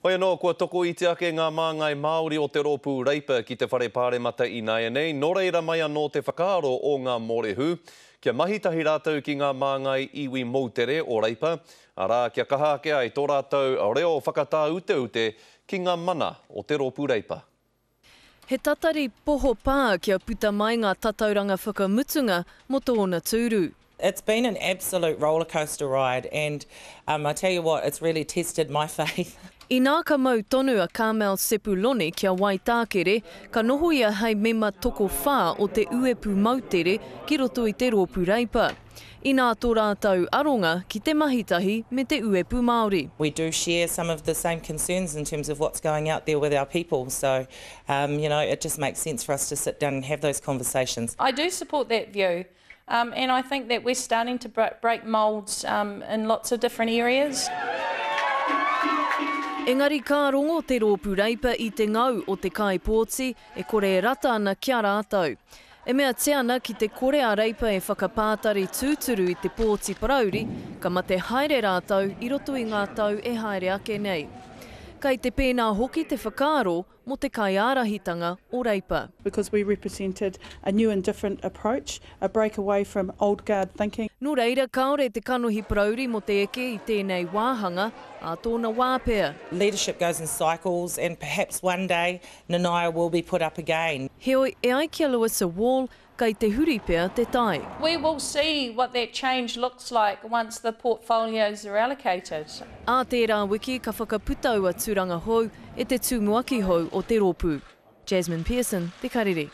Hoi anō, kua tokoiti ake ngā māngai Māori o te Rōpū Reipa ki te Whare Pāremata ināianei, nō reira mai anō te whakaaro o ngā Mōrehu kia mahi tahi rātou ki ngā māngai iwi moutere o Reipa, arā, kia kaha ake ai tō rātou reo whakatāuteute ki ngā mana o te Rōpū Reipa. He tatari poho pā kia puta mai ngā tatauranga whakamutunga mō tōna tūru. It's been an absolute rollercoaster ride and um I tell you what it's really tested my faith. Inā ka mau tonu a Carmel Sepuloni ki a Waitākere, ka noho ia hei mema tokowhā o te uepu moutere ki roto i te Rōpū Reipa. Inā tō rātou aronga ki te mahi tahi me te uepu Māori. We do share some of the same concerns in terms of what's going out there with our people so um you know it just makes sense for us to sit down and have those conversations. I do support that view um and I think that we're starting to break moulds um in lots of different areas. Engari ka rongo te Rōpū Reipa i te ngau o te kaipōti e kore e rata ana ki a rātou. E meatia ana ki te kore a Reipa e whakapātari tūturu i te pōti parauri, ka mate haere rātou i roto i ngā tau e haere ake nei. Kai te pēnā hoki te whakaaro mō te kaiārahitanga o Reipa. Because we represented a new and different approach, a break away from old guard thinking. Nō reira, kāore te kanohi parauri mō te eke i tēnei wāhanga, ā tōna wā pea. Leadership goes in cycles and perhaps one day Nanaia will be put up again. Heoi, e ai ki a Louisa Wall, kei te huri pea te tai. We will see what that change looks like once the portfolios are allocated. Ā tērā wiki ka whakaputaua turanga hou e te tumuaki hou o te rōpū. Jasmine Pearson, Te Karere.